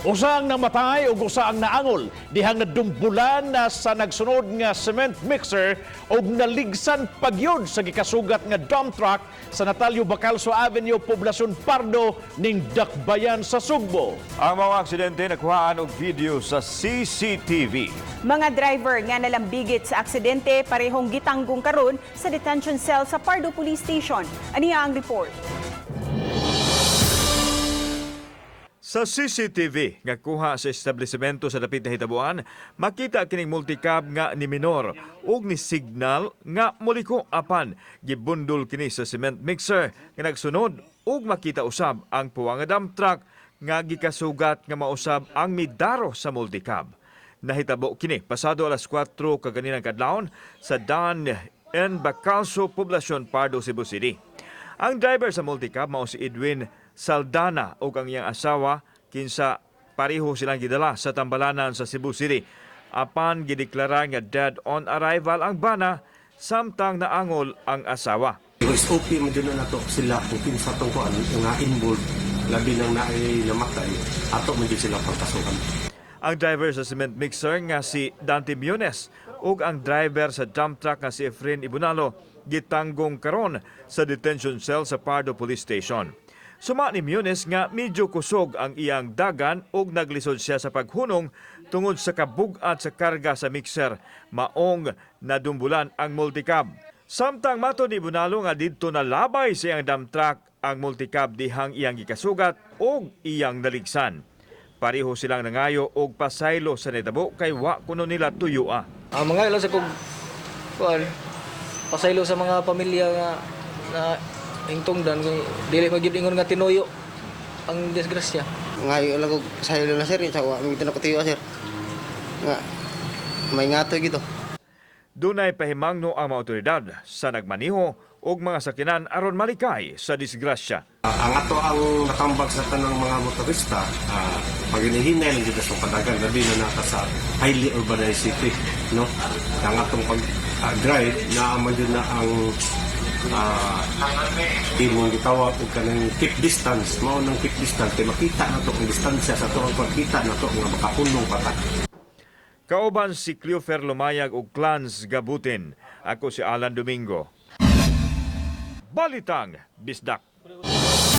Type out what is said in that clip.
Usa ang namatay ug usa ang naangol dihang nadumbulan na sa nagsunod nga cement mixer ug naligsan pagyud sa gikasugat nga dump truck sa Natalio Bacalso Avenue, Poblacion Pardo ning Dakbayan sa Sugbo. Ang mga aksidente nakuhaan og video sa CCTV. Mga driver nga nalambigit sa aksidente parehong gitanggong karon sa detention cell sa Pardo Police Station. Aniya ang report. Sa CCTV nga kuha sa establishmento sa dapit na hitabuan, makita kining multicab nga ni minor ug ni signal nga muliko apan gibundol kini sa cement mixer nga nagsunod ug makita usab ang puwang nga dump truck nga gikasugat nga mausab ang midaro sa multicab. Nahitabo kini pasado alas 4 kaganinang kadlawon sa Dan N. Bacalso, Poblacion Pardo, Cebu City. Ang driver sa multicab mao si Edwin Saldana ug ang iyang asawa kinsa pareho silang gidala sa tambalanan sa Cebu City. Apan gideklara nga dead on arrival ang bana samtang naangol ang asawa. Yung SOP mo dyan na nato sila kung kinsa tong kuan nga involved, labi nang naay namatay, ato man jud sila pagkasuhan. Ang driver sa cement mixer nga si Dante Munes ug ang driver sa dump truck nga si Efren Ibunalo gitanggong karon sa detention cell sa Pardo Police Station. Suma ni Munes nga medyo kusog ang iyang dagan ug naglisod siya sa paghunong tungod sa kabug-at sa karga sa mixer maong nadumbulan ang multicab. Samtang matod ni Ibunalo nga didto nalabay sa iyang dump truck ang multicab dihang iyang gikasugat ug iyang naligsan. Pareho silang nangayo og pasaylo sa nitabo kay wa kuno nila tuyoa. Ang mga ilan sa kog kuan pasaylo sa mga pamilya nga na hingtungdan kay dili magyud ingon nga tinuyo ang disgrasya. Ngayo lang ko sa na, sir, sa wa mi na ko tiyo, sir. Nga may ngatoy gito. Dunay pahimangno ang mga otoridad sa nagmaniho og mga sakyanan aron malikay sa disgrasya. Ang ato ang nakambag sa tanang mga motorista, pag hinihinay lang dito sa padagan, labi na nata sa highly urbanized city, no? Ang atong pag drive na man jud na ang imong gitawag og kanang keep distance, mao nang keep distance kay makita nato ang distansya sa ato ang pagkita nato nga makahunong pa ta. Kauban si Cleofer Lumayag ug Clans Gabutin. Ako si Alan Domingo. Balitang Bisdak.